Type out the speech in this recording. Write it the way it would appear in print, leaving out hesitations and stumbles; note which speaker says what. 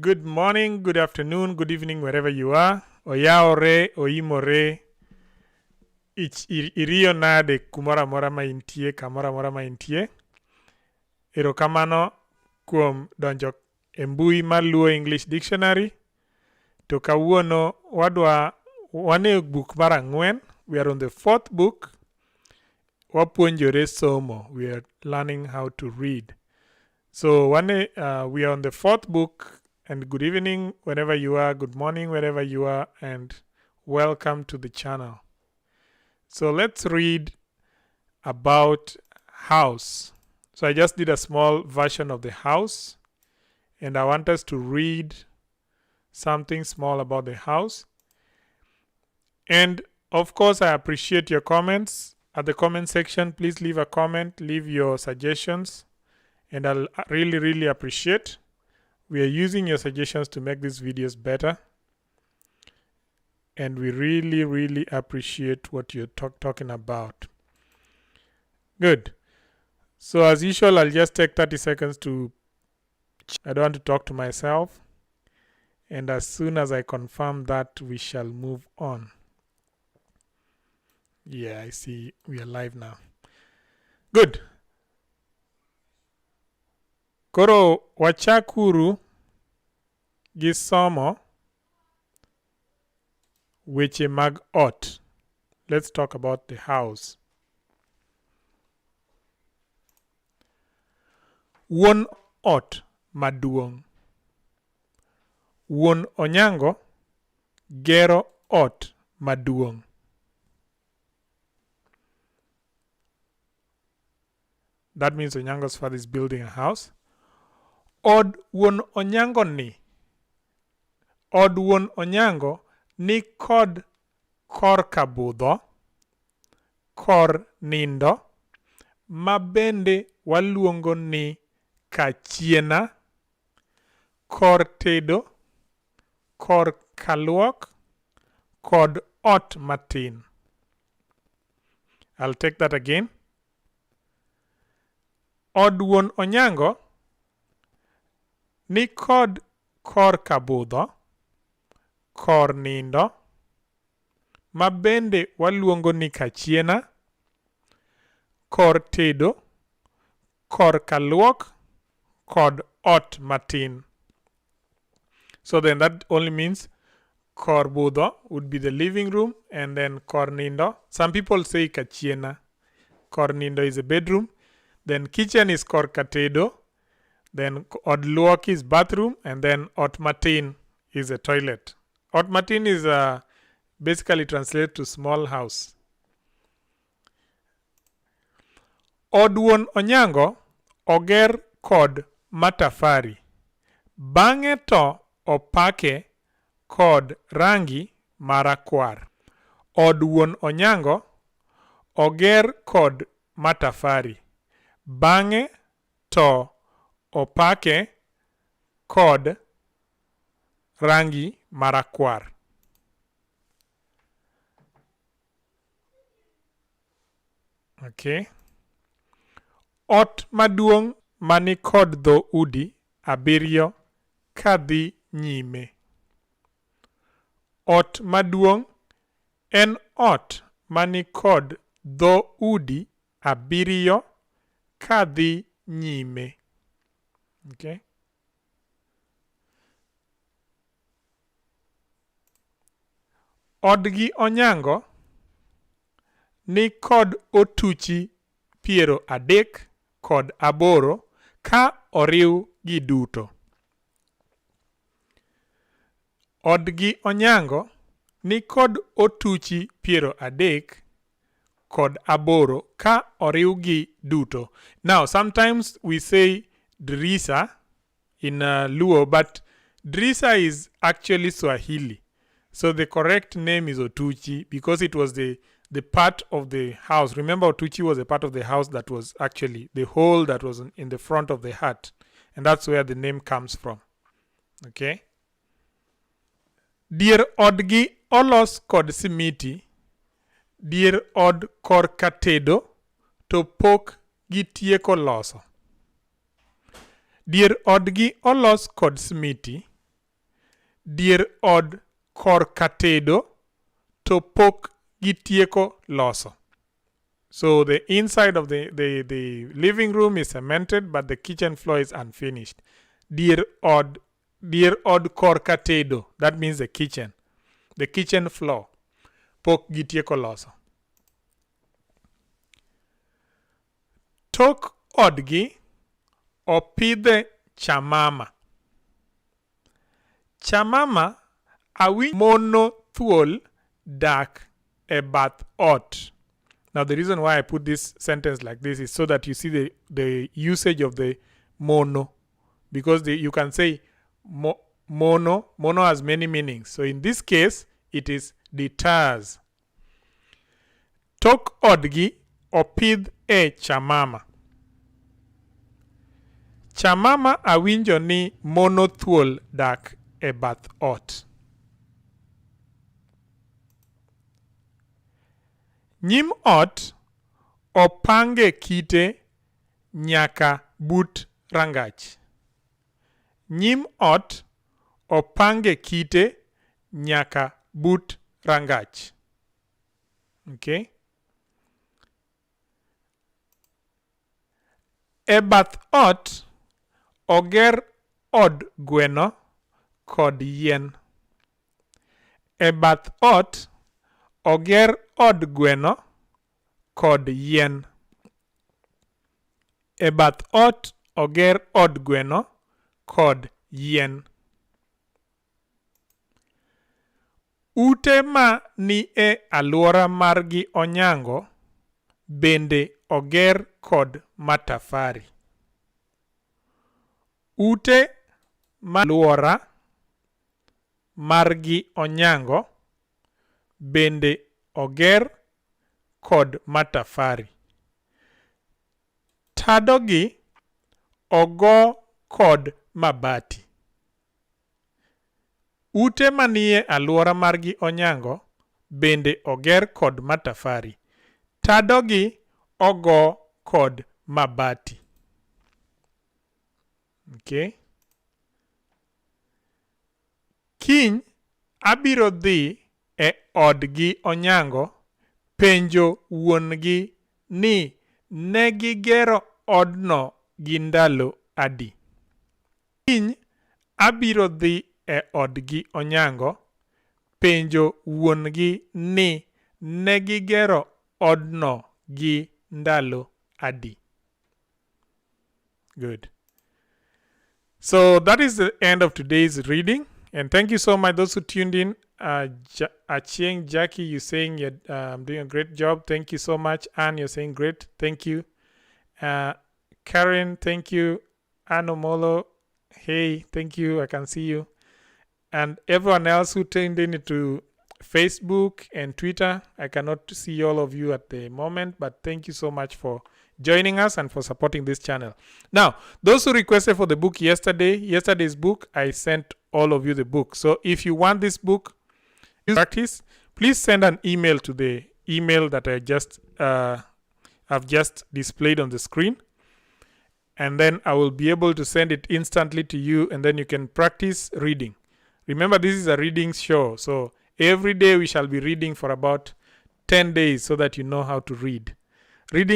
Speaker 1: Good morning, good afternoon, good evening, wherever you are. Oyawore, oimore, iriyo nade kumoro amora ma intie, kamoro amora ma intie. Erokamano kuom donjo e mbui mar Luo English Dictionary. To kawuono wadwa wan e buk mar ang'wen. We are on the fourth book. Wapuonjore somo. We are learning how to read. So we are on the fourth book, and good evening wherever you are, good morning wherever you are, and welcome to the channel. So let's read about house. So I just did a small version of the house, and I want us to read something small about the house. And of course, I appreciate your comments. At the comment section, please leave a comment, leave your suggestions, and I'll really, really appreciate. We are using your suggestions to make these videos better. And we really, really appreciate what you're talking about. Good. So as usual, I'll just take 30 seconds to, I don't want to talk to myself. And as soon as I confirm that, we shall move on. Yeah, I see we are live now. Good. Koro wachakuru gi somo weche mag ot. Let's talk about the house. Wuon ot maduong'. Wuon Onyango gero ot maduong'. That means Onyango's father is building a house. Od wuon Onyango ni. Od wuon Onyango ni kod korka budho, kor nindo, ma bende waluongo ni kachiena, kor tedo, kor kaluok, kod ot matin. I'll take that again. Od wuon Onyango ni kod kor kabudho, kor nindo, ma bende waluongo ni kachiena, kor tedo, kor kaluok, kod ot matin. So then that only means kor budho would be the living room, and then kor nindo. Some people say kachiena. Kor nindo is a bedroom. Then kitchen is kor katedo. Then od luok is bathroom, and then ot matin is a toilet. Ot matin is basically translated to small house. Od wuon Onyango oger kod matafari. Bang'e to opake kod rangi marakwar. Od wuon Onyango oger kod matafari. Bang'e to opake kod rangi marakwar. Okay. Ot maduong' mani kod dho udi abiriyo kadhi nyime. Ot maduong' en ot mani kod dho udi abiriyo kadhi nyime. Okay. Odgi Onyango ni kod otuchi piero adek kod aboro ka oriw gi duto. Odgi Onyango ni kod otuchi piero adek kod aboro ka oriwgi duto. Now, sometimes we say drisa in Luo, but drisa is actually Swahili. So the correct name is Otuchi because it was the part of the house. Remember, Otuchi was a part of the house that was actually the hole that was in the front of the hut. And that's where the name comes from. Okay. Dier odgi olos kod simiti, dier od korka tedo to pok gitieko loso. Dier odgi olos kod simiti, Dier od korka tedo to pok gitieko loso. So the inside of the living room is cemented, but the kitchen floor is unfinished. Dier od korka tedo, that means the kitchen. The kitchen floor. Pok gitieko loso. Tok odgi opidhe chamama. Chamama awinjo mono thuol dak e bath ot. Now the reason why I put this sentence like this is so that you see the usage of the mono. Because you can say mono, mono has many meanings. So in this case, it is deters. Tok odgi opidh e chamama. Chamama awinjo ni mono thuol dak e bath ot. Nyim ot opange kite nyaka but rangach. Nyim ot opange kite nyaka but rangach. Okay. E bath ot oger od gweno kod yien. E bath ot oger od gweno kod yien. E bath ot oger od gweno kod yien. Ute ma ni e alwora margi Onyango bende oger kod matafari. Ute ma alwora margi Onyango bende oger kod matafari. Tadogi ogo kod mabati. Ute manie alwora margi Onyango bende oger kod matafari. Tadogi ogo kod mabati. Okay. Kiny abiro dhi e odgi Onyango penjo wuon-gi ni ne gigero odno gi ndalo adi. Kiny abiro dhi e odgi Onyango penjo wuon-gi ni ne gigero odno gi ndalo adi. Good. So that is the end of today's reading. And thank you so much, those who tuned in. Achieng Jackie, you're saying you're doing a great job. Thank you so much. Anne, you're saying great. Thank you. Karen, thank you. Anomolo, hey, thank you. I can see you. And everyone else who tuned in to Facebook and Twitter, I cannot see all of you at the moment, but thank you so much for joining us and for supporting this channel. Now, those who requested for the book yesterday, yesterday's book, I sent all of you the book. So if you want this book, practice, please send an email to the email that I just I've just displayed on the screen. And then I will be able to send it instantly to you, and then you can practice reading. Remember, this is a reading show, so every day we shall be reading for about 10 days so that you know how to read. Reading